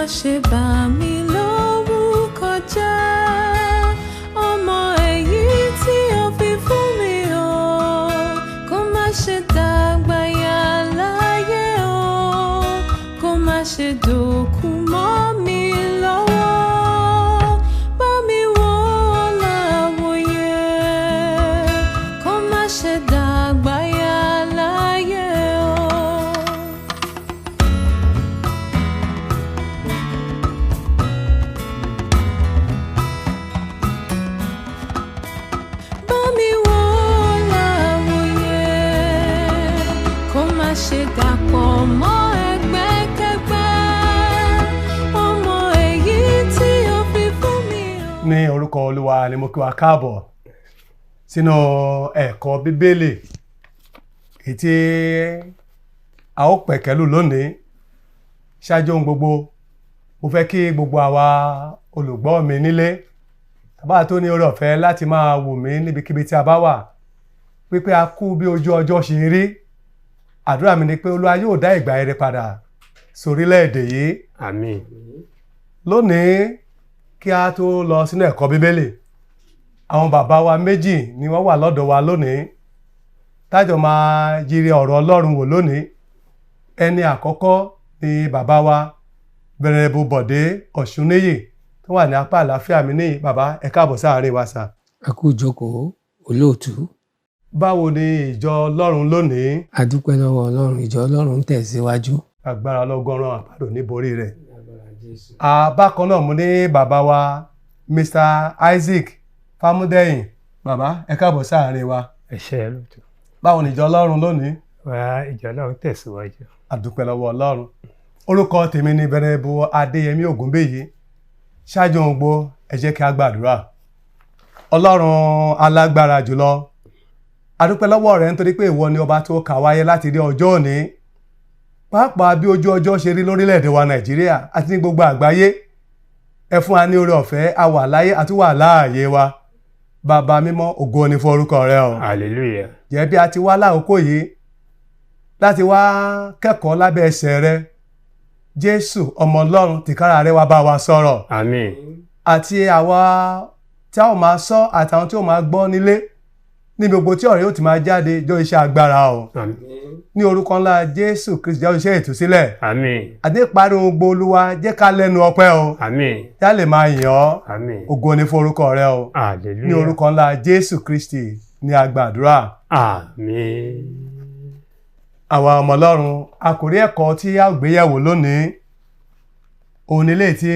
Ṣe bà mí lórúkọ jẹ́, ọmọ èyí tí o fi fún mi o, kó má ṣe dàgbà yà láyé o, kó má ṣe dòkú mọ́ mi lọ́wọ́, bá mi wò ó láwòye, kó má ṣe dàgbà yà láyé o. Bá mi wò ó láwòye, kó má ṣe dàpọ̀ mọ́ ẹgbẹ́kẹ́gbẹ́, ọmọ èyí tí o fi fún mi o. Ní orúkọ Olúwa ni mo kí wa káàbọ̀ sínú ẹ̀kọ́ Bíbélì èyí tí a ó pẹ̀kẹ́lù lónìí. Ṣáájú ohun gbogbo, mo fẹ́ kí gbogbo àwa olùgbọ́ mi nílé tàbá tó ní oore ọ̀fẹ́ láti máa wò mí níbikíbi tí a bá wà, wípé a kú bí ojú ọjọ́ ṣe rí. Àdúrà mi ni pé Olúwa yóò dá ìgbà rere padà sórílẹ̀-èdè yìí. Àmín. Lónìí, kí a tó lọ sínú ẹ̀kọ́ Bíbélì, àwọn bàbá wa méjì ni wọ́n wà lọ́dọ̀ wa lónìí tájọ máa yiri ọ̀rọ̀ Ọlọ́run wò lónìí. Ẹni àkọ́kọ́ ni bàbá wa Venerable Bọ̀dé Ọ̀ṣúnníyì tó wà ní apá àlàáfíà mi níyì. Bàbá, ẹ káàbọ̀ sáàárín wa sà. A kú ìjókòó, olóòtú. Báwo ni ìjọ Ọlọ́run lónìí? A dúpẹ́ lọ́wọ́ Ọlọ́run, ìjọ Ọlọ́run ń tẹ̀síwájú. Agbára ọlọ́gọ́rùn àpàdé níborí rẹ̀. Bákan náà mo ní bàbá wa Mr. Isaac Fámúdẹ́yìn. Bàbá, ẹ káàbọ̀ sáàárín wa. Ẹ ṣé, olóòtú. Báwo ni ìjọ Ọlọ́run lónìí? Wá, ìjọ Ọlọ́run tẹ̀síwájú. A dúpẹ́ lọ́wọ́ Ọlọ́run. Orúkọ tèmi ni Venerable Adéyẹmí Ògúnbíyì. Ṣáájú ohun gbogbo, ẹ jẹ́ kí a gbàdúrà. Ọlọ́run alágbára jùlọ, a dúpẹ́ lọ́wọ́ rẹ nítorí pé ìwọ ni ọba tó kà wáyé láti rí ọjọ́ òní, pàápàá bí ojú ọjọ́ ṣe rí lórílẹ̀‐èdè wa Nàìjíríà àti ní gbogbo àgbáyé. Ẹ fún wa ní oore ọ̀fẹ́, a wà láyé àti wà láàyè wa. Bàbá mímọ́, ògo ni fún orúkọ rẹ o. Hallelujah. Jẹ́ bí a ti wá láàkókò yìí láti wá kẹ́kọ̀ọ́ lábẹ́ ẹsẹ̀ rẹ, Jésù ọmọ Ọlọ́run, tìkára rẹ wá bá wa sọ̀rọ̀. Àmín. Àti àwa tí a ó máa sọ àtàwọn tí ó máa gbọ́ nílé, ní gbogbo tí ọ̀rẹ́ yóò ti máa jáde, jọ iṣẹ́ agbára o. Àmín. Ní orúkọ ńlá Jésù Kristi, jẹ́ iṣẹ́ ìtúsílẹ̀. Àmín. Àti ìparí ohun gbogbo, Olúwa, jẹ́ ká lẹ́nu ọpẹ́ o. Àmín. Já lè máa yìn ọ́. Àmín. Ògo ni fún orúkọ rẹ o. Hallelujah. Ní orúkọ ńlá Jésù Kristi ní a gbàdúrà. Àmín. Àwa ọmọ Ọlọ́run, àkòrí ẹ̀kọ́ tí a ó gbéyẹ̀wò lónìí òun nílé tí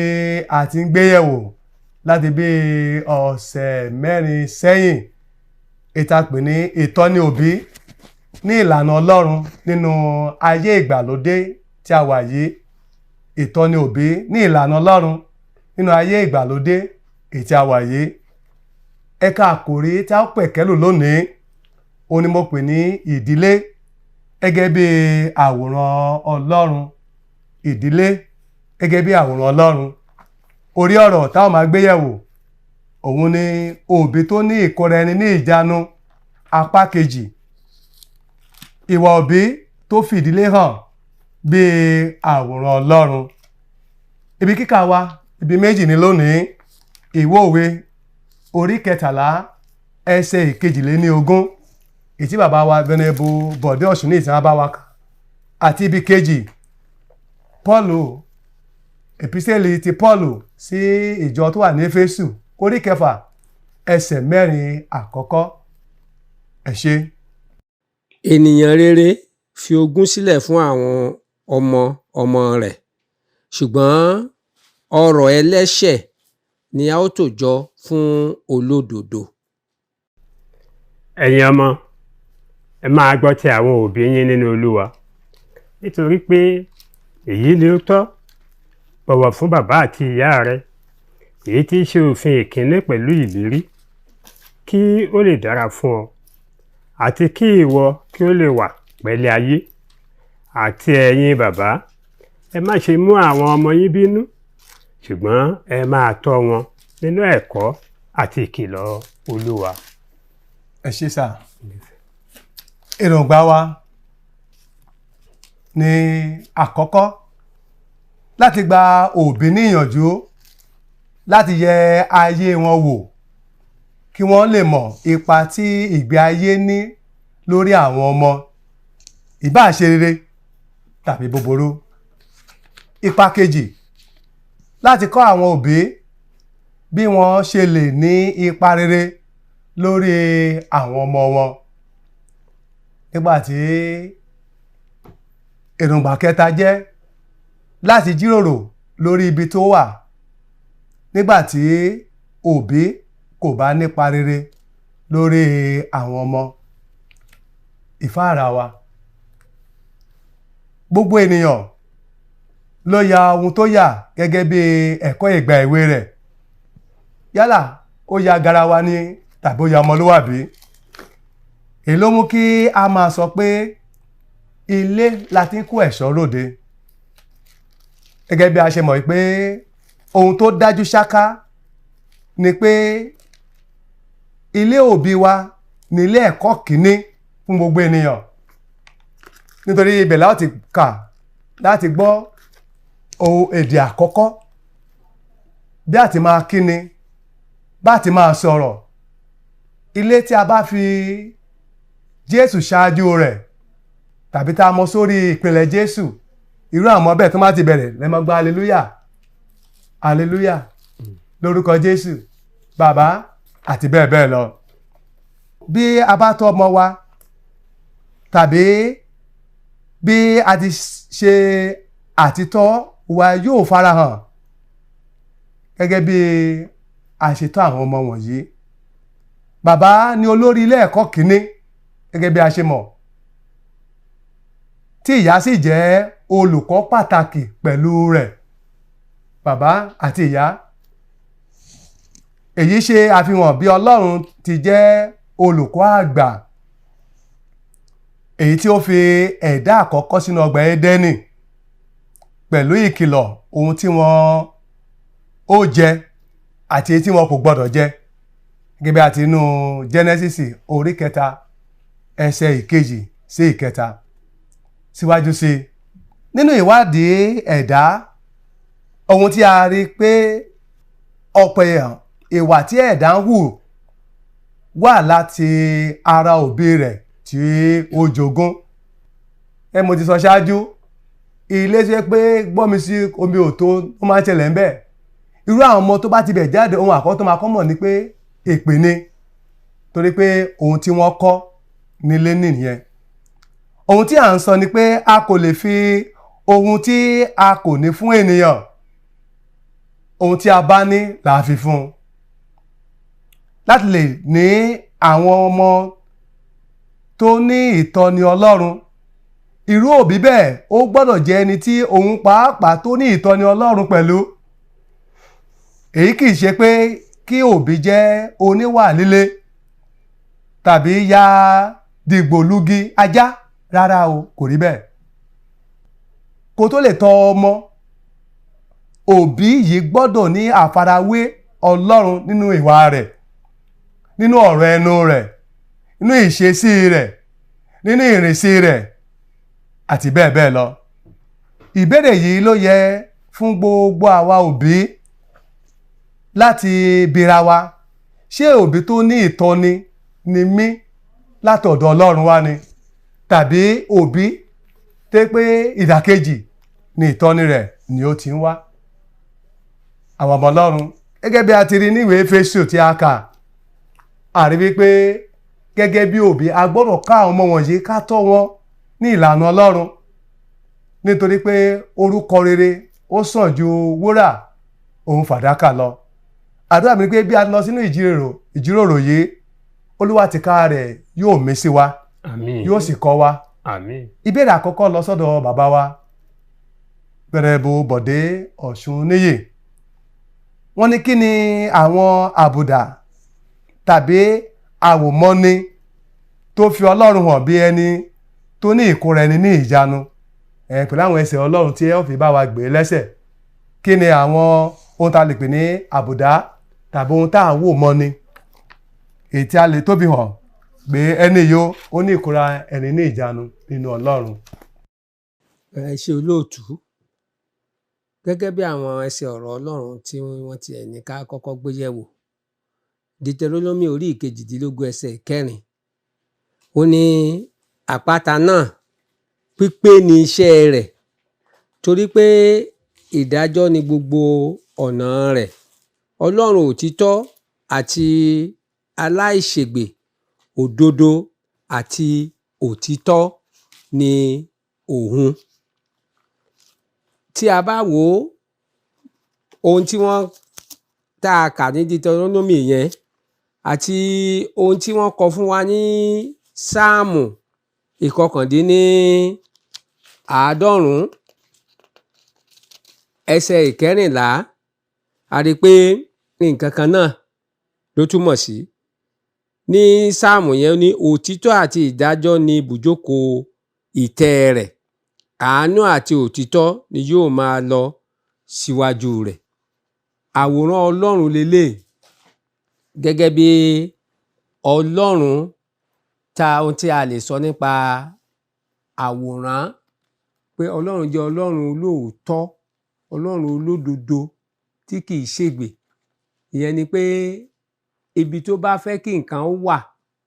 a ti ń gbéyẹ̀wò láti bí ọ̀sẹ̀ 4 sẹ́yìn, ètò àpè ní ìtọ́ni òbí ní ìlànà Ọlọ́run nínú ayé ìgbàlódé tí a wà yìí. Ìtọ́ni òbí ní ìlànà Ọlọ́run nínú ayé ìgbàlódé èyí tí a wà yìí. Ẹ̀ka àkòrí tí a ó pẹ̀kẹ́lù lónìí òun ni mo pè ní ìdílé gẹ́gẹ́ bí àwòrán Ọlọ́run. Ìdílé gẹ́gẹ́ bí àwòrán Ọlọ́run. Orí ọ̀rọ̀ táwọn máa gbéyẹ̀wò òun ni òbí tó ní ìkóra ẹni ní ìjánu, apá kejì, ìwà òbí tó fìdílé hàn bí àwòrán Ọlọ́run. Ibi kíkà wa ibi méjì ní lónìí: ìwé òwe orí 13 ẹsẹ̀ 22, èyí tí bàbá wa Venerable Bọ̀dé Ọ̀ṣúnníyì tí wọ́n bá wa kà, àti ibi kejì, Pọ́ọ̀lù, èpísẹ́lì ti Pọ́ọ̀lù sí ìjọ tó wà ní Éfésù orí 6 ẹsẹ̀ 4 àkọ́kọ́. Ẹ ṣé. Ènìyàn rere fi ogún sílẹ̀ fún àwọn ọmọ ọmọ rẹ̀, ṣùgbọ́n ọrọ̀ ẹlẹ́ṣẹ̀ ni a ó tò jọ fún olódodo. Ẹ̀yin ọmọ, ẹ máa gbọ́ ti àwọn òbí yín nínú Olúwa, nítorí pé èyí ni ó tọ́. Bọ̀wọ̀ fún bàbá àti ìyá rẹ, èyí tí í ṣe òfin ìkíní pẹ̀lú ìlérí, kí ó lè dára fún ọ àti kí ìwọ kí ó lè wà pẹ̀lẹ́ ayé. Àti ẹ̀yin bàbá, ẹ má ṣe mú àwọn ọmọ yín bínú, ṣùgbọ́n ẹ máa tọ́ wọn nínú ẹ̀kọ́ àti ìkìlọ̀ Olúwa. Ẹ ṣé sà. Èròǹgbà wa ní àkọ́kọ́ Láti gba òbí níyànjú láti yẹ ayé wọn wò kí wọ́n lè mọ̀ ipa tí ìgbé ayé ní lórí àwọn ọmọ, ìbáà ṣe rere tàbí búburú. Ipa kejì, láti kọ́ àwọn òbí bí wọ́n ṣe lè ní ipa rere lórí àwọn ọmọ wọn. Nígbà tí èròǹgbà kẹta jẹ́ láti jíròrò lórí ibi tó wà nígbà tí òbí kò bá nípa rere lórí àwọn ọmọ. Ìfáàrà wa, gbogbo ènìyàn ló ya ohun tó yà gẹ́gẹ́ bí ẹ̀kọ́ ìgbà èwe rẹ̀, yálà ó ya garawa ni tàbí ó ya ọmọlúwàbí. Èyí ló mú kí a máa sọ pé ilé la ti ń kó ẹ̀ṣọ́ ròde. Gẹ́gẹ́ bí a ṣe mọ̀ pé ohun tó dájú ṣáká ni pé ilé òbí wa ní ilé ẹ̀kọ́ kìíní fún gbogbo ènìyàn, nítorí ibẹ̀ láti kà láti gbọ́ ohun èdè àkọ́kọ́, bí a ti máa kíni, bá a ti máa sọ̀rọ̀. Ilé tí a bá fi Jésù ṣáájú rẹ̀ tàbí tá a mọ sórí ìpìlẹ̀ Jésù, irú àwọn ọbẹ̀ tó má ti bẹ̀rẹ̀ lẹ́mọ̀ gba hallelujah hallelujah lórúkọ Jésù bàbá àti bẹ́ẹ̀ bẹ́ẹ̀ lọ. Bí a bá tọ́ ọmọ wa tàbí bí a ti ṣe àtitọ́ wa yóò farahàn gẹ́gẹ́ bí a ṣe tọ́ àwọn ọmọ wọ̀nyí. Bàbá ni olórí ilé ẹ̀kọ́ kìíní gẹ́gẹ́ bí a ṣe mọ̀, tí ìyá sì jẹ́ olùkọ́ pàtàkì pẹ̀lú rẹ̀. Bàbá àti ìyá, èyí ṣe àfihàn bí Ọlọ́run ti jẹ́ olùkọ́ àgbà, èyí tí ó fi ẹ̀dá àkọ́kọ́ sínú ọgbà Édẹ́nì pẹ̀lú ìkìlọ̀ ohun tí wọ́n ó jẹ àti èyí tí wọn kò gbọdọ̀ jẹ, gẹ́gẹ́ bí a ti nú Jẹ́nẹ́sísì orí 3 ẹsẹ̀ 2 sí 3. Síwájú sí i nínú ìwádìí ẹ̀dá, ohun tí a rí pé ọ̀pọ̀ èèyàn ìwà tí ẹ̀dá ń hù wà láti ara òbí rẹ̀ tí ó jogún. Ẹ mo ti sọ ṣáájú, ilé tó yẹ pé gbọ́mi sí omi ò tó ó máa ń ṣẹlẹ̀ ń bẹ̀. Irú àwọn ọmọ tó bá ti bẹ̀ jáde, ohun àkọ́kọ́ tó máa kọ́ mọ̀ ni pé èpè ni, torí pé ohun tí wọ́n kọ́ nílé nìyẹn. Ohun tí à ń sọ ni pé a kò lè fi ohun tí a kò ní fún ènìyàn, ohun tí a bá ní là á fi fún un. Láti lè ní àwọn ọmọ tó ní ìtọ́ni Ọlọ́run, irú òbí bẹ́ẹ̀ ó gbọ́dọ̀ jẹ́ ẹni tí òun pàápàá tó ní ìtọ́ni Ọlọ́run pẹ̀lú. Èyí kì í ṣe pé kí òbí jẹ́ oníwà líle tàbí ya dìgbòlugi ajá, rárá o, kò rí bẹ́ẹ̀. Kó tó lè tọ́ ọmọ, òbí yìí gbọ́dọ̀ ní àfarawé Ọlọ́run nínú ìwà rẹ̀, nínú ọ̀rọ̀ ẹnu rẹ̀, nínú ìṣesí rẹ̀, nínú ìrìnsí rẹ̀ àti bẹ́ẹ̀ bẹ́ẹ̀ lọ. Ìbéèrè yìí ló yẹ fún gbogbo àwa òbí láti bira wa: ṣé òbí tó ní ìtọ́ni ni mí látọ̀dọ̀ Ọlọ́run wá ni, tàbí òbí tẹ́ pé ìdàkejì ni ìtọ́ni rẹ̀ ni ó ti ń wá? Àwọn ọmọ Ọlọ́run, gẹ́gẹ́ bí a ti rí níwèé Éfésù tí a kà, a rí wípé gẹ́gẹ́ bí òbí a gbọ́dọ̀ ká àwọn ọmọ wọ̀nyí, ká tọ́ wọn ní ìlànà Ọlọ́run, nítorí pé orúkọ rere ó sàn ju wúrà òun fàdákà lọ. Àdúrà mi ni pé bí a lọ sínú ìjíròrò yìí, Olúwa tìkára rẹ̀ yóò mí sí wa, Àmín. yóò sì kọ́ wa. Àmín. Ìbéèrè àkọ́kọ́ lọ sọ́dọ̀ bàbá wa Gbẹ̀rẹ̀bù Bọ̀dé Ọ̀ṣunníyì. Wọ́n ní kí ni àwọn àbùdá tàbí àwòmọ́ni tó fi Ọlọ́run hàn bí ẹni tó ní ìkóra ẹni ní ìjánu, pẹ̀lú àwọn ẹsẹ̀ Ọlọ́run tí ẹ ó fi bá wa gbé lẹ́sẹ̀. Kí ni àwọn ohun tá a lè pè ní àbùdá tàbí ohun tá à ń wò mọ́ni èyí tí a lè tóbi hàn pé ẹni yìí ó ní ìkóra ẹni ní ìjánu nínú Ọlọ́run? Ẹ ṣe olóòtú. Gẹ́gẹ́ bí àwọn ẹsẹ̀ ọ̀rọ̀ Ọlọ́run tí wọ́n ti ẹ̀ ní ká kọ́kọ́ gbé yẹ̀wò, Deuteronomy orí ìkejìdínlógún ẹsẹ̀ ìkẹrin, ó ní àpáta náà pípé ni iṣẹ́ rẹ̀, torí pé ìdájọ́ ni gbogbo ọ̀nà rẹ̀. Ọlọ́run òtítọ́ àti aláìṣègbè, òdodo àti òtítọ́ ni òun. Tí a bá wò ó, ohun tí wọ́n tá a kà ní Deuteronomy yẹn àti ohun tí wọ́n kọ fún wa ní Sáàmù ìkọkàndínní àádọ́rùn-ún ẹsẹ̀ ìkẹrìnlá, a rí i pé nǹkan kan náà ló túmọ̀ sí. Ní Sáàmù yẹn, ó ní òtítọ́ àti ìdájọ́ ni ibùjókòó ìtẹ́ rẹ̀, àánú àti òtítọ́ ni yóò máa lọ síwájú rẹ̀. Àwòrán Ọlọ́run leléyìí, gẹ́gẹ́ bí Ọlọ́run ta ohun tí a lè sọ nípa àwòrán pé Ọlọ́run jẹ́ Ọlọ́run olóòótọ́, Ọlọ́run olódodo tí kìí ṣègbè. Ìyẹn ni pé ibi tó bá fẹ́ kí nǹkan ó wà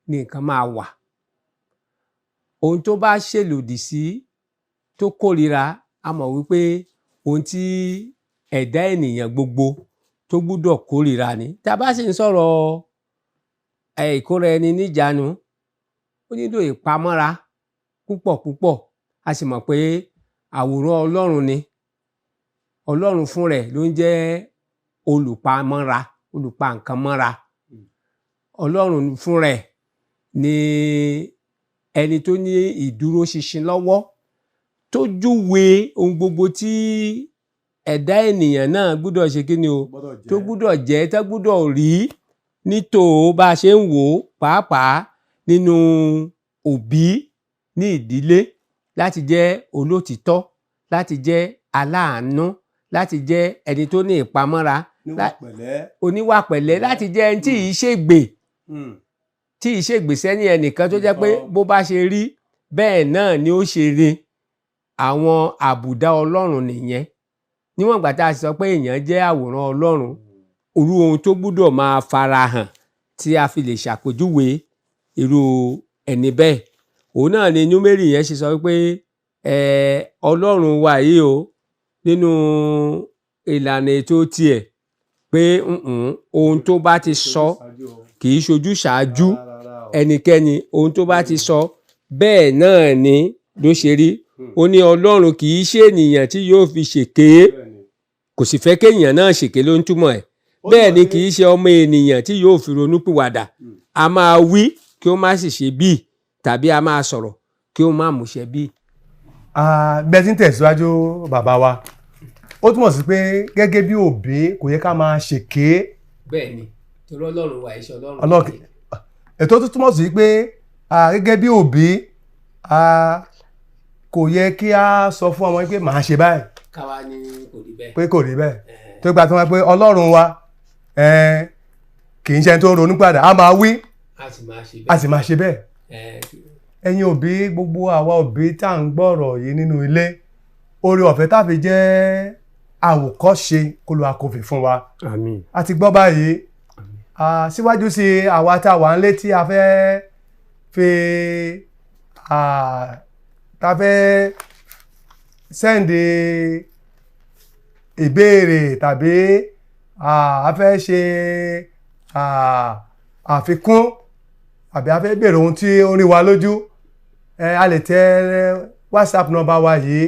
ni nǹkan máa wà. Ohun tó bá ṣèlòdì sí, tó kórìíra, a mọ̀ wípé ohun tí ẹ̀dá ènìyàn gbogbo tó gbúdọ̀ kórìíra ni. Tá a bá sì ń sọ̀rọ̀ ìkóra ẹni níjàánu, ó nílò ìpamọ́ra púpọ̀ púpọ̀. A sì mọ̀ pé àwòrán Ọlọ́run ni. Ọlọ́run fún rẹ̀ ló ń jẹ́ olùpamọ́ra, olùpa-nǹkan-mọ́ra. Ọlọ́run fún rẹ̀ ni ẹni tó ní ìdúróṣinṣin lọ́wọ́, tó júwe ohun gbogbo tí ẹ̀dá ènìyàn náà gbúdọ̀ ṣe kí ni o, tó gbúdọ̀ jẹ́, tó gbúdọ̀ rí nítòó bá a ṣe ń wò ó, pàápàá nínú òbí ní ìdílé, láti jẹ́ olótìítọ́, láti jẹ́ aláàánú, láti jẹ́ ẹni tó ní ìpamọ́ra, Níwà pẹ̀lẹ́. oníwà pẹ̀lẹ́, láti jẹ́ ẹni tí ì ṣègbè, tí ì ṣègbè sẹ́ni ẹnìkan, tó jẹ́ pé bó bá ṣe rí bẹ́ẹ̀ náà ni ó ṣe rí. Àwọn àbùdá Ọlọ́run nìyẹn. Níwọ̀n ìgbà tá a sọ pé èèyàn jẹ́ àwòrán Ọlọ́run, irú ohun tó gbúdọ̀ máa farahàn tí a fi lè ṣàpèjúwe irú ẹni bẹ́ẹ̀, òun náà ni Númérì yẹn ṣe sọ wípé Ọlọ́run wa yìí o, nínú ìlànà ètò tiẹ̀, pé ohun tó bá ti sọ kì í ṣojú ṣáájú ẹnikẹ́ni. Ohun tó bá ti sọ bẹ́ẹ̀ náà ni ló ṣe rí. Ó ní Ọlọ́run kì í ṣe ènìyàn tí yóò fi ṣèké, kò sì fẹ́ kéèyàn náà ṣèké ló ń túmọ̀ ẹ̀. Bẹ́ẹ̀ ni kì í ṣe ọmọ ènìyàn tí yóò fi ronúpìwàdà. A máa wí kí ó má sì ṣe bíi, tàbí a máa sọ̀rọ̀ kí ó má múṣẹ bíi. Bẹ́ẹ̀ tí ń tẹ̀síwájú bàbá wa, ó túmọ̀ sí pé gẹ́gẹ́ bí òbí kò yẹ ká máa ṣèké. Bẹ́ẹ̀ ni, torí Ọlọ́run wa iṣẹ́ Ọlọ́run. Ọlọ́run ètò tó túmọ̀ sí pé gẹ́gẹ́ bí òbí kò yẹ kí a sọ fún ọmọ pé màá ṣe báyìí, káwa ní kò rí bẹ́ẹ̀. Pé kò rí bẹ́ẹ̀, tó gba tí wọ́n pé Ọlọ́run wa kì í ṣe ẹni tó ń ronú padà, a máa wí, a sì máa ṣe a bẹ́ẹ̀. sì máa ṣe bẹ́ẹ̀. Ẹ̀yin òbí, gbogbo àwa òbí tá à ń gbọ́rọ̀ yìí nínú ilé, oore ọ̀fẹ́ tá a fi jẹ́ àwòkọ́ṣe kó ló akófì fún wa. Àmín. A ti gbọ́ báyìí. Síwájú sí àwa tá a wà nílé tí a fẹ́ fi tá a fẹ́ send ìbéèrè tàbí a fẹ́ ṣe àfikún àbí a fẹ́ béèrè ohun tí ó ń rí wa lójú, a lè tẹ WhatsApp number wa yìí,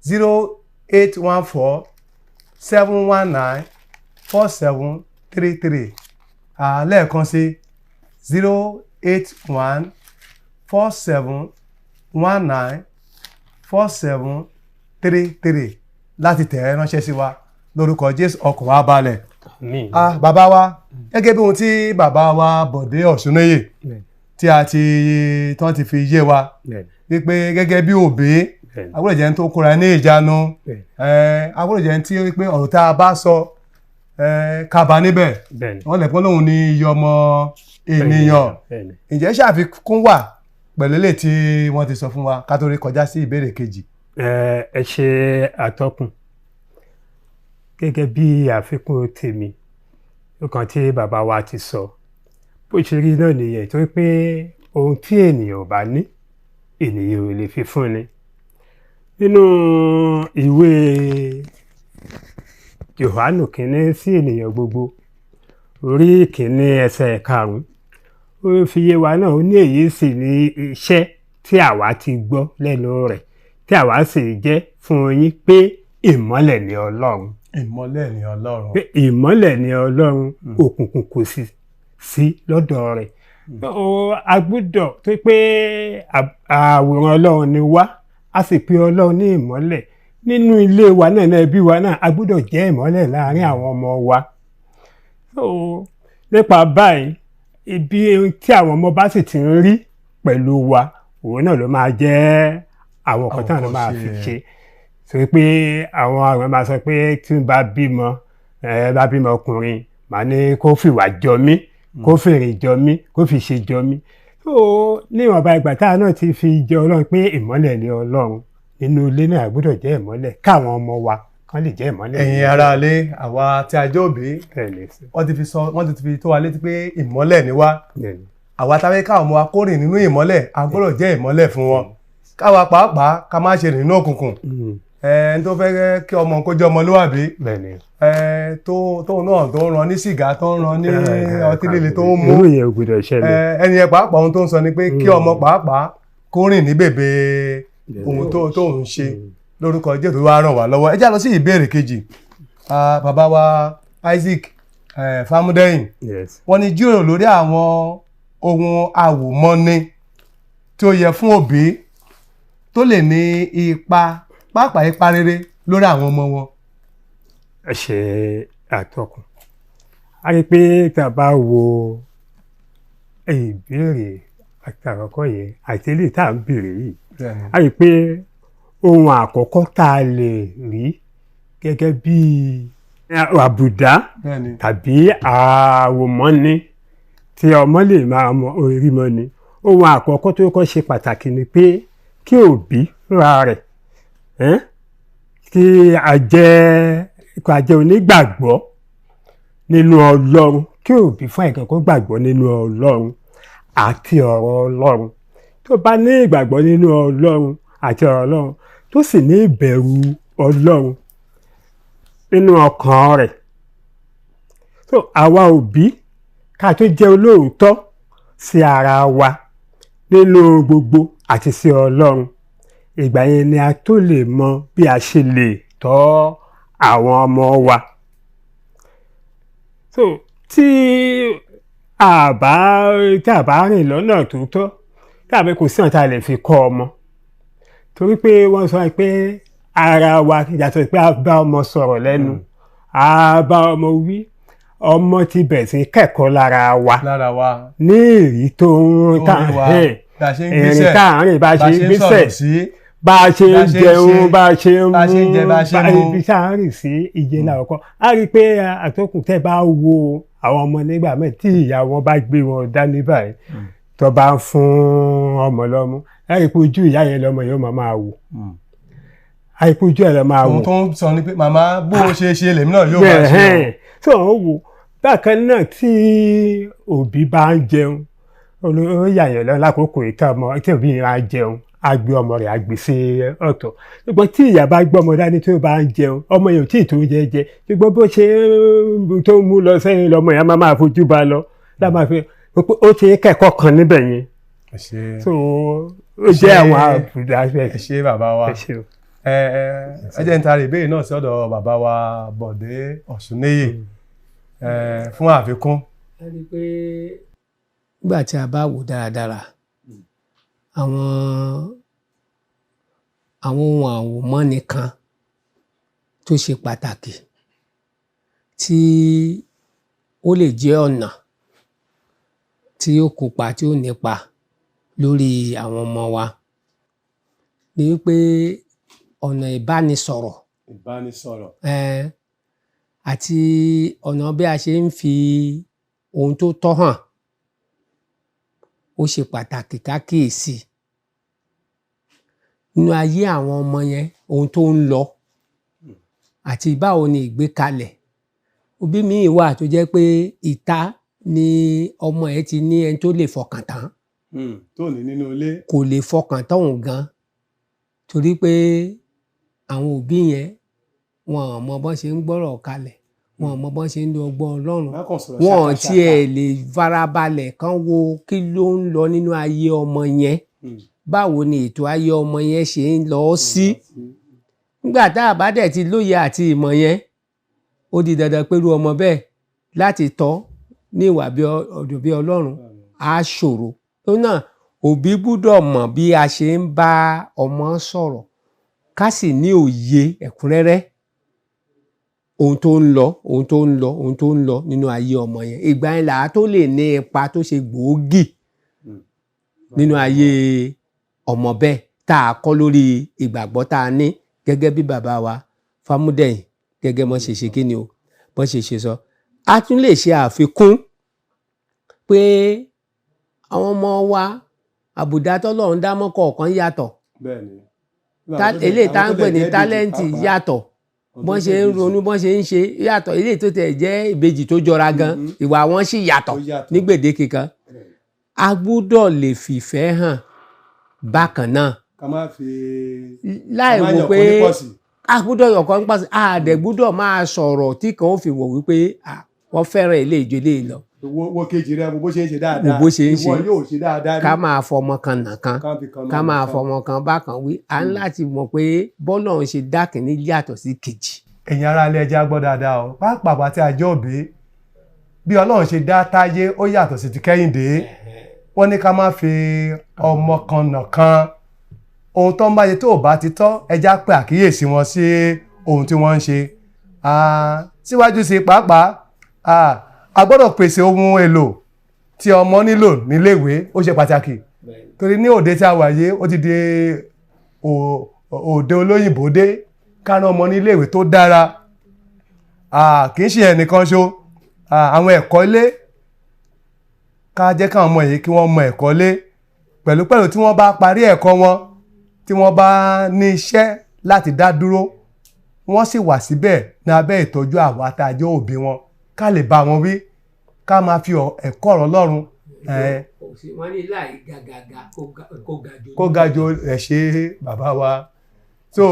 08147194733. Lẹ́ẹ̀kan sí, 08147194733 láti tẹ̀ ẹ́ ránṣẹ́ sí wa. Lórúkọ Jésù, ọkàn wa balẹ̀. Àmín. Bàbá wa, gẹ́gẹ́ bí ohun tí bàbá wa Bọ̀dé Ọ̀ṣúnníyè tí a ti tán ti fi yé wa wípé gẹ́gẹ́ bí òbí, agbọ́dọ̀ jẹ́ ẹni tó kóra ní ìjánu, agbọ́dọ̀ jẹ́ ẹni tí wípé ọ̀rọ̀ tá a bá sọ kaba níbẹ̀, wọ́n lè pọ́n lóhun ní iye ọmọ ènìyàn. Ǹjẹ́ ṣàfikún wà pẹ̀lú eléyìí tí wọ́n ti sọ fún wa ká tó rí kọjá sí ìbéèrè kejì? Ẹ ṣe àtọkùn. Gẹ́gẹ́ bí àfikún tèmi, nǹkan tí bàbá wa ti sọ, bó ṣe rí náà nìyẹn, torí pé ohun tí ènìyàn ò bá ní, ènìyàn ò lè fi fún ni. Nínú ìwé Jòhánù kínní sí ènìyàn gbogbo, orí kínní ẹsẹ̀ karùn-ún, ó fi yé wa náà, ó ní èyí sì ní iṣẹ́ tí àwa ti gbọ́ lẹ́nu rẹ̀, tí àwa sì jẹ́ fún yín, pé ìmọ́lẹ̀ ni Ọlọ́run. Ìmọ́lẹ̀ ni Ọlọ́run. Pé ìmọ́lẹ̀ ni Ọlọ́run, òkùnkùn kò sì sí lọ́dọ̀ rẹ̀. A gbọ́dọ̀ tó pé àwòrán Ọlọ́run ni wá, a sì pe Ọlọ́run ní ìmọ́lẹ̀. Nínú ilé wa náà, ní ẹbí wa náà, a gbọ́dọ̀ jẹ́ ìmọ́lẹ̀ láàárín àwọn ọmọ wa. So, nípa báyìí, ibi tí àwọn ọmọ bá sì ti ń rí pẹ̀lú wa, òun náà ló máa jẹ́ àwọn kan táwọn máa fi ṣe. Sọ pé àwọn máa sọ pé tí n bá bímọ, ẹ bá bímọ ọkùnrin, màá ní kó fìwà jọ mí, kó fèrè jọ mí, kó fi ṣe jọ mí. So níwọ̀nba ìgbà táwa náà ti fi jọ Ọlọ́run pé ìmọ́lẹ̀ ni Ọlọ́run, nínú ilé náà a gbọ́dọ̀ jẹ́ ìmọ́lẹ̀, káwọn ọmọ wa kán lè jẹ́ ìmọ́lẹ̀. Ẹ̀yin aráalé, àwa tí a jẹ́ òbí, wọ́n ti fi sọ, wọ́n ti fi tó wa létí pé ìmọ́lẹ̀ ni wá. Àwa táwọn káwọn ọmọ wa kó rìn nínú ìmọ́lẹ̀, a gbọ́dọ̀ jẹ́ ìmọ́lẹ̀ fún wọn, káwa pàápàá ká má ṣe rìn nínú òkùnkùn. Ẹni tó fẹ́ kí ọmọ kó jẹ́ ọmọlúwàbí, tóun náà tó ń ran ní sìgá, tó ń ran ní ọtí líle tó ń mú, ẹni yẹn pàápàá ohun tó ń sọ ni pé kí ọmọ pàápàá kó rìn ní bèbè ohun tó ń ṣe. Lórúkọ Jésù wá ràn wá lọ́wọ́. Ẹ já lọ sí ìbéèrè kejì. Bàbá wa Isaac Fámúdẹ́yìn, wọ́n ní jíròrò lórí àwọn ohun àwòmọ́ni tí ó yẹ fún òbí tó lè ní ipa, pàápàá ipa rere lórí àwọn ọmọ wọn. Ẹ ṣe àtọkùn. A rí i pé tá a bá wo ìbéèrè àtàkọ́kọ́ yẹn àti eléyìí tá à ń béèrè yìí, a rí i pé ohun àkọ́kọ́ tá a lè rí gẹ́gẹ́ bí àbùdá tàbí àwòmọ́ni tí ọmọ lè máa mọ orí mọ́ ni, ohun àkọ́kọ́ tó kọ́ ṣe pàtàkì ni pé kí òbí fúnra rẹ̀, kí a jẹ́ onígbàgbọ́ nínú Ọlọ́run, kí òbí fún ẹ̀kan kó gbàgbọ́ nínú Ọlọ́run àti ọ̀rọ̀ Ọlọ́run. Tó bá ní ìgbàgbọ́ nínú Ọlọ́run àti ọ̀rọ̀ Ọlọ́run, tó sì ní ìbẹ̀rù Ọlọ́run nínú ọkàn rẹ̀, so àwa òbí ká tó jẹ́ olóòótọ́ sí ara wa nínú gbogbo àti sí Ọlọ́run, ìgbà yẹn ni a tó lè mọ bí a ṣe lè tọ́ àwọn ọmọ wa. So tí a bá rìn lọ́nà tó tọ́, tàbí kò sí ọ̀nà tá a lè fi kọ́ ọmọ, torí pé wọ́n sọ pé ara wa yàtọ̀ pé a bá ọmọ sọ̀rọ̀ lẹ́nu, a bá ọmọ wí, ọmọ ti bẹ̀rẹ̀ sí kẹ́kọ̀ọ́ lára wa ní ìrí tó ń tà ìrìn tá à ń rìn, bá a ṣe ń gbésẹ̀, bá a ṣe ń jẹun, bá a ṣe ń mú, ibi tá à ń rìn sí ìyẹn náà kọ́. A rí i pé àtọkùn, tẹ́ bá wo àwọn ọmọ nígbà mẹ́ẹ̀ tí ìyá wọn bá gbé wọn dání báyìí, tó bá ń fún ọmọ lọ́mú, ẹ rí i pé ojú ìyá yẹn lọ́mọ yóò máa wò, a rí i pé ojú ẹ̀ lọ́ máa wò. Ohun tó ń sọ ni pé màmá bó o ṣe ṣe lèmi náà yóò máa ṣe. Tó ń wò bákan náà, tí òbí bá ń jẹun, ó yà yàn lọ lákòókò ìtọ́ ọmọ tí òbí yẹn máa jẹun, á gbé ọmọ rẹ̀ á gbé sí ọ̀tọ̀. Ṣùgbọ́n tí ìyá bá gbọ́ ọmọ dání tó bá ń jẹun, ọmọ yẹn ò tí ì tó jẹ jẹ, ṣùgbọ́n bó ṣe tó ń mú lọ sẹ́yìn lọ́mọ yẹn á máa fojú ba lọ, lá máa fi ó ti kẹ́kọ̀ọ́ kan níbẹ̀ yẹn. So ó jẹ́ àwọn àbùdá. Ẹ ṣé bàbá wa. Ẹ jẹ́ n taari ìbéèrè náà sí ọ̀dọ̀ bàbá wa Bọ̀dé Ọ̀ṣúnníyì fún àfikún. Ẹ rí i pé nígbà tí a bá wò dáradára, àwọn ohun àwòmọ́ni kan tó ṣe pàtàkì tí ó lè jẹ́ ọ̀nà tí ó kópa, tí ó nípa lórí àwọn ọmọ wa ni wípé ọ̀nà ìbánisọ̀rọ̀ àti ọ̀nà bí a ṣe ń fi ohun tó tọ́ hàn, ó ṣe pàtàkì ká kíyèsí nínú ayé àwọn ọmọ yẹn, ohun tó ń lọ. Àti báwo ni ìgbékalẹ̀ òbí míì wà tó jẹ́ pé ìta ni ọmọ ẹ̀ ti ní ẹni tó lè fọkàn tán, Tó ní nínú ilé. Kò lè fọkàn tán òun gan, torí pé àwọn òbí yẹn, wọn ò mọ bọ́n ṣe ń gbọ́rọ̀ kalẹ̀, wọn ò mọ bọ́n ṣe ń lo ọgbọ́n Ọlọ́run. Wọ́n kàn sọ̀rọ̀ Wọn ò ṣàkàṣàkà. tiẹ̀ lè farabalẹ̀ kán wo kí ló ń lọ nínú ayé ọmọ yẹn, báwo ni ètò ayé ọmọ yẹn ṣe ń lọ sí. Nígbà tá a bá dẹ̀ ti lóye àti ìmọ̀ yẹn, ó di dandan pẹ̀lú ọmọ bẹ́ẹ̀ láti tọ́ ní ìwà bí ọ̀dọ̀ bí Ọlọ́run á ṣòro. Tó náà, òbí gbúdọ̀ mọ̀ bí a ṣe ń bá ọmọ sọ̀rọ̀, ká sì ní òye ẹ̀kúnrẹ́rẹ́ ohun tó ń lọ, ohun tó ń lọ, ohun tó ń lọ nínú ayé ọmọ yẹn. Ìgbà yẹn là á tó lè ní ipa tó ṣe gbòógì nínú ayé ọmọ bẹ́ẹ̀ tá a kọ́ lórí ìgbàgbọ́ tá a ní, gẹ́gẹ́ bí bàbá wa Fámúdẹ̀yìn, gẹ́gẹ́ bọ́n ṣe ṣe kí ni o, bọ́n ṣe ṣe sọ. A tún lè ṣe àfikún pé àwọn ọmọ wa, àbùdá tọ́lọ́run dá mọ́ kọ̀ọ̀kan yàtọ̀. Bẹ́ẹ̀ni. Eléyìí tá ń pè ní talent yàtọ̀, bọ́n ṣe ń ronú, bọ́n ṣe ń ṣe yàtọ̀. Eléyìí tó tẹ̀ jẹ́ ìbejì tó jọra gan, ìwà wọn sì yàtọ̀ Ó yàtọ̀. ní gbèdéke kan. A gbúdọ̀ lè fìfẹ́ hàn bákan náà Ká má fi láì ká má wò yàn pé kó ní pọ̀sì. A gbúdọ̀ yọ̀kan nípa a dẹ̀ gbúdọ̀ máa sọ̀rọ̀ tí kan ó fi wò wípé ah, wọ́n fẹ́ràn ilé ìjọ ilé lọ. Wo kejì rẹ, wo bó ṣe ń ṣe dáadáa. Wo bó ṣe ń ṣe. Ìwọ yóò ṣe dáadáa. Ká máa fọmọ kan nàkan, ká fi kan ká náà máa kan. fọmọ kan bákan wí. À ń láti mọ̀ pé bọ́lọ̀ ń ṣe dá kìíní yàtọ̀ sí kejì. Ẹ̀yin ará ilé, ẹja gbọ́ dáadáa o, pàápàá tí a jẹ́ òbí. Bí Ọlọ́run ṣe dá Táyé, ó yàtọ̀ sí ti Kẹ́hìndé. Wọ́n ní ká má fi ọmọ kan nà kan. Ohun tó ń bá ṣe tó ò bá ti tọ́, ẹja pé àkíyèsí wọn sí ohun tí wọ́n ń ṣe. Síwájú sí i pàápàá, a gbọ́dọ̀ pèsè ohun èlò tí ọmọ nílò níléèwé. Ó ṣe pàtàkì torí ní òde tí a wà yìí, ó ti di òde olóyìnbó dé. Ká rán ọmọ níléèwé tó dára. Kì í ṣe ẹnìkan ṣo. Àwọn ẹ̀kọ́ ilé, ká jẹ́ káwọn ọmọ yìí kí wọ́n mọ ẹ̀kọ́ ilé pẹ̀lúpẹ̀lú. Tí wọ́n bá parí ẹ̀kọ́ wọn, tí wọ́n bá ní iṣẹ́ láti dá dúró, wọ́n sì wà síbẹ̀ ní abẹ́ ìtọ́jú àwa tá a jẹ́ òbí wọn, ká lè bá wọn wí, ká máa fi ẹ̀kọ́ ọ̀rọ̀ Ọlọ́run Wọ́n ní láì gàgàgà kó ga jù. Kó ga jù. Ẹ̀ ṣe bàbá wa. So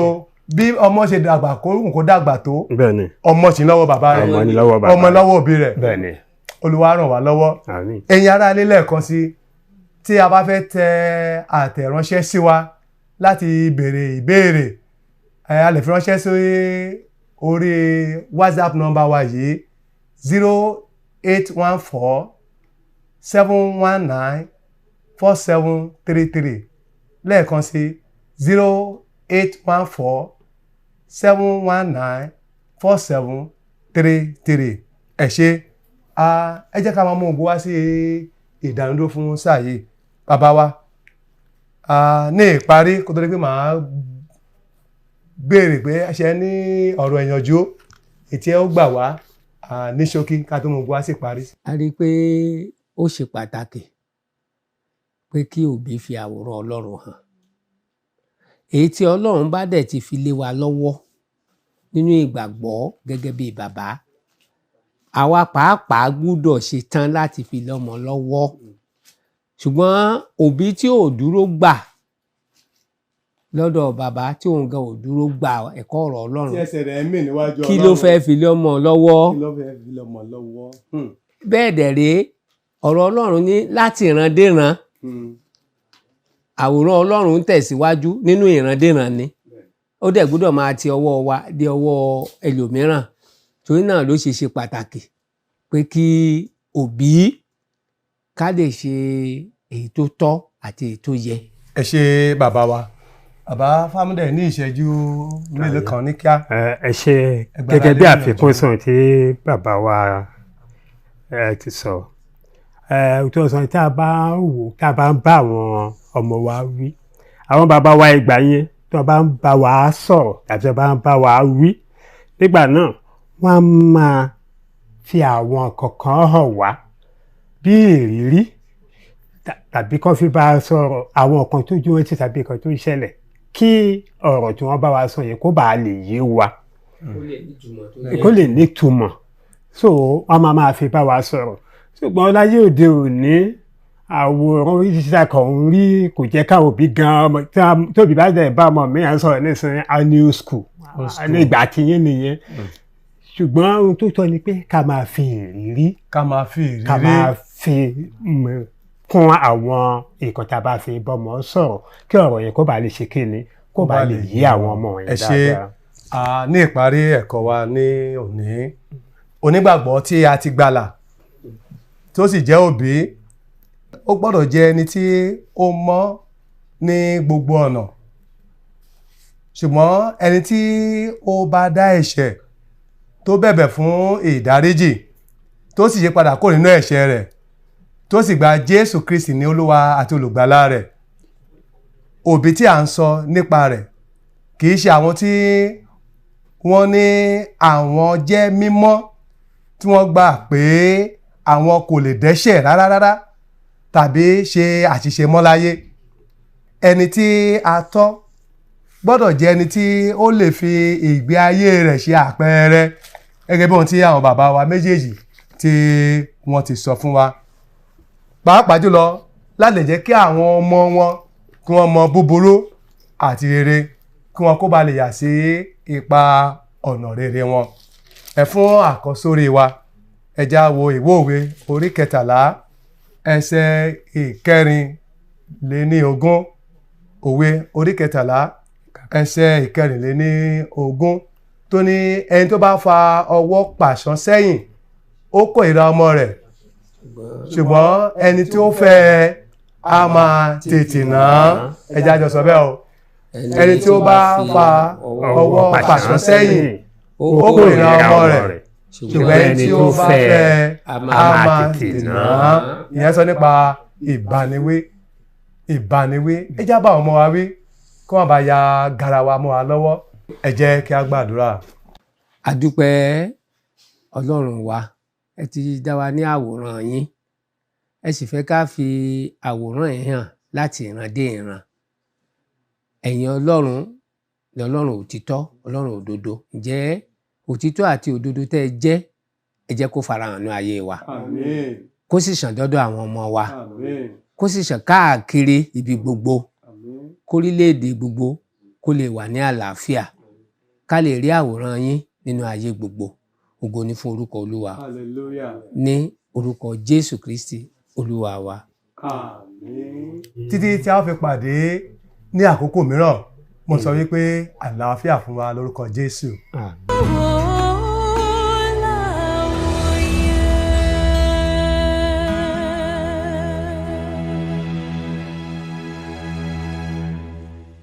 bí ọmọ ṣe dàgbà kó kó dàgbà tó, Bẹ́ẹ̀ni. ọmọ sì lọ́wọ́ bàbá rẹ̀. Ọmọ ní lọ́wọ́ bàbá Ọmọ rẹ̀. lọ́wọ́ òbí rẹ̀. Bẹ́ẹ̀ni. Olúwa ràn wá lọ́wọ́. Àmín. Ẹ̀yin ará ilé, lẹ́ẹ̀kan sí, tí a bá fẹ́ tẹ àtẹ̀ránṣẹ́ sí wa láti béèrè ìbéèrè ẹ, a lè fi ránṣẹ́ sí orí WhatsApp number wa yìí: 08147194733. Lẹ́ẹ̀kan sí: 08147194733. Ẹ ṣé. Ẹ jẹ́ ká máa mú ògùn wá sí ìdánudúró fún sáà yìí. Bàbá wa, ní ìparí, kó tó di pé màá béèrè pé ṣe ní ọ̀rọ̀ ìyànjú ètí ẹ ó gbà wá ní ṣókí, ká tó mú ògùn wá sí ìparí. A rí i pé ó ṣe pàtàkì pé kí òbí fi àwòrán Ọlọ́run hàn. Èyí tí Ọlọ́run bá dẹ̀ ti fi lé wa lọ́wọ́ nínú ìgbàgbọ́ gẹ́gẹ́ bí bàbá, àwa pàápàá gbúdọ̀ ṣe tán láti fi lọ́mọ lọ́wọ́. Ṣùgbọ́n òbí tí ò dúró gbà lọ́dọ̀ bàbá, tí òun gan ò dúró gbà ẹ̀kọ́ ọ̀rọ̀ Ọlọ́run, Tí ẹsẹ̀ rẹ̀ ń mì níwájú kí ló fẹ́ fi lọ́mọ lọ́wọ́? Kí ló fẹ́ fi lọ́mọ lọ́wọ́? Bẹ́ẹ̀ dẹ̀ rèé, ọ̀rọ̀ Ọlọ́run ní láti ìrandéran, àwòrán Ọlọ́run ń tẹ̀síwájú nínú ìrandéran ni. Ó dẹ̀ gbọ́dọ̀ máa ti ọwọ́ wa dé ọwọ́ ẹlòmíràn. Torí náà ló ṣe ṣe pàtàkì pé kí òbí ká lè ṣe èyí tó tọ́ àti èyí tó yẹ. Ẹ ṣé bàbá wa. Bàbá Fámúdẹ̀, ní ìṣẹ́jú mélòó kan ní kíá. Ẹ ṣe. Ẹgbàá Gẹ́gẹ́ bí lé àfikún níyànjú. sọ̀rọ̀ tí bàbá wa ti sọ, tó sọ, tí a bá ń wò, tá a bá ń bá àwọn ọmọ wa wí, àwọn bàbá wa ìgbà yẹn, tí wọ́n bá ń bá wa sọ̀rọ̀ tàbí tí wọ́n bá ń bá wa wí nígbà náà, wọ́n á máa fi àwọn kọ̀ọ̀kan hàn wá bí ìrírí tàbí kán fi bá a sọ̀rọ̀ àwọn nǹkan tó jó etí tàbí nǹkan tó ń ṣẹlẹ̀, kí ọ̀rọ̀ tí wọ́n bá wa sọ yẹn kó bàa lè yé wa. Kó lè nítumọ̀. So wọ́n máa fi bá wa sọ̀rọ̀. Ṣùgbọ́n láyé òde òní, àwòrán oríṣiríṣi kan ń rí, kò jẹ́ káwọn òbí gan ọmọ tóbi bá dẹ̀ bá ọmọ mi à ń sọ̀rọ̀ nísìnyí, a new school ní ìgbà tí yín nìyẹn. Ṣùgbọ́n ohun tó tọ́ ni pé ká máa fi ìrírí, ká máa fi ìrírí, ká máa fi kún àwọn nǹkan tá a bá fi bọ́mọ sọ̀rọ̀, kí ọ̀rọ̀ yẹn kó bá lè ṣe kíni, kó bá lè yé àwọn ọmọ yẹn dáadáa. Ẹ ṣe. Ní ìparí ẹ̀kọ́ wa ní òní, onígbàgbọ́ tí a ti gbàlà tó sì jẹ́ òbí, ó gbọ́dọ̀ jẹ́ ẹni tí ó mọ́ ní gbogbo ọ̀nà. Ṣùgbọ́n ẹni tí ó bá dá ẹ̀ṣẹ̀, tó bẹ̀bẹ̀ fún ìdáríjì, tó sì yí padà kó nínú ẹ̀ṣẹ̀ rẹ̀, tó sì gba Jésù Kristi ní Olúwa àti olùgbàlà rẹ̀, òbí tí à ń sọ nípa rẹ̀ kì í ṣe àwọn tí wọ́n ní àwọn jẹ́ mímọ́, tí wọ́n gbà pé àwọn kò lè dẹ́ṣẹ̀ rárá rárá tàbí ṣe àṣìṣe mọ́ láyé. Ẹni tí a tọ́ gbọ́dọ̀ jẹ́ ẹni tí ó lè fi ìgbé ayé rẹ̀ ṣe àpẹẹrẹ, gẹ́gẹ́ bí ohun tí àwọn bàbá wa méjèèjì tí wọ́n ti sọ fún wa, pàápàá jùlọ láti lè jẹ́ kí àwọn ọmọ wọn kí wọ́n mọ búburú àti rere, kí wọ́n kó ba lè yà sí ipa ọ̀nà rere wọn. Ẹ fún àkọ́sórí wa, ẹ já wo ìwé òwe orí 13 ẹsẹ̀ 24. Òwe orí 13 ẹsẹ̀ 24 tó ní, ẹni tó bá fa ọwọ́ pàṣán sẹ́yìn, ó kórìíra ọmọ rẹ̀, ṣùgbọ́n ẹni tí ó fẹ́ a máa tètè nà án. Ẹ jẹ́ àjọ sọ bẹ́ẹ̀ o. Ẹni tí ó bá fa ọwọ́ pàṣán sẹ́yìn, ó kórìíra ọmọ rẹ̀, ṣùgbọ́n ẹni tí ó bá fẹ́ a máa tètè nà án. Ìyẹn sọ nípa ìbániwí. Ìbániwí, ẹ jẹ́ bá ọmọ wa wí kí wọ́n bá ya garawa mọ́ wa lọ́wọ́. Ẹ jẹ́ kí a gbàdúrà. A dúpẹ́ Ọlọ́run wa, ẹ ti dá wa ní àwòrán yín, ẹ sì fẹ́ ká fi àwòrán yìí hàn láti ìran dé ìran. Ẹ̀yin Ọlọ́run lọ́lọ́run òtítọ́, Ọlọ́run òdodo. Ǹjẹ́ òtítọ́ àti òdodo tẹ́ ẹ jẹ́, ẹ jẹ́ kó farahàn ní ayé wa. Àmín. Kó sì ṣàn dọ́dọ̀ àwọn ọmọ wa. Àmín. Kó sì ṣàn káàkiri ibi gbogbo. Àmín. Kórílẹ̀-èdè gbogbo kó lè wà ní àlàáfíà, ká lè rí àwòrán yín nínú ayé gbogbo. Ògo ni fún orúkọ Olúwa. Hallelujah. Ní orúkọ Jésù Kristi Olúwa wa. Àmín. Títí tí a fi pàdé ní àkókò mìíràn, mo sọ wípé àlàáfíà fún wa lórúkọ Jésù. Àmín.